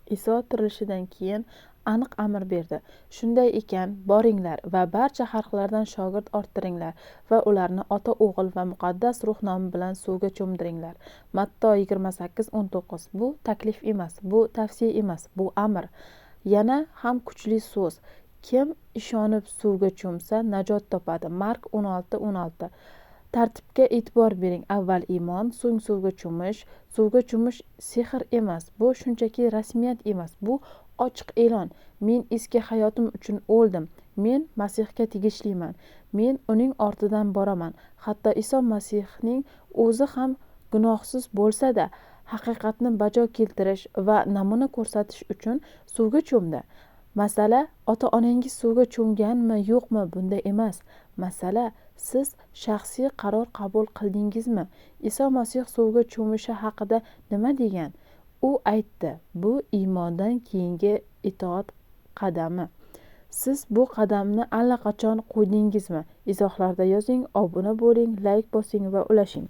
Iso tirilishidan keyin aniq amr berdi: "Shunday ekan, boringlar va barcha xalqlardan shogird orttiringlar va ularni Ota, O'g'il va Muqaddas Ruh nomi bilan suvga cho'mdiringlar." Matto 28:19. Bu taklif emas, bu tavsiya emas, bu amr. Yana ham kuchli so'z: kim ishonib suvga cho'msa, najot topadi. Mark 16:16. Tartibga e'tibor bering: avval iymon, so'ng suvga cho'mish. Suvga cho'mish sehr emas, bu shunchaki rasmiyat emas, bu ochiq e'lon: men eski hayotim uchun o'ldim, men Masihga tegishliman, men uning ortidan boraman. Hatto Iso Masihning o'zi ham gunohsiz bo'lsa-da, haqiqatni bajo keltirish va namuna ko'rsatish uchun suvga cho'mdi. Masala ota-onangiz suvga cho'mganmi yo'qmi bunda emas. Masala siz shaxsiy qaror qabul qildingizmi? Iso Masih suvga cho'mishi haqida nima degan? U aytdi, bu iymondan keyingi itoat qadami. Siz bu qadamni allaqachon qo'ydingizmi? Izohlarda yozing, obuna bo'ling, layk bosing va ulashing.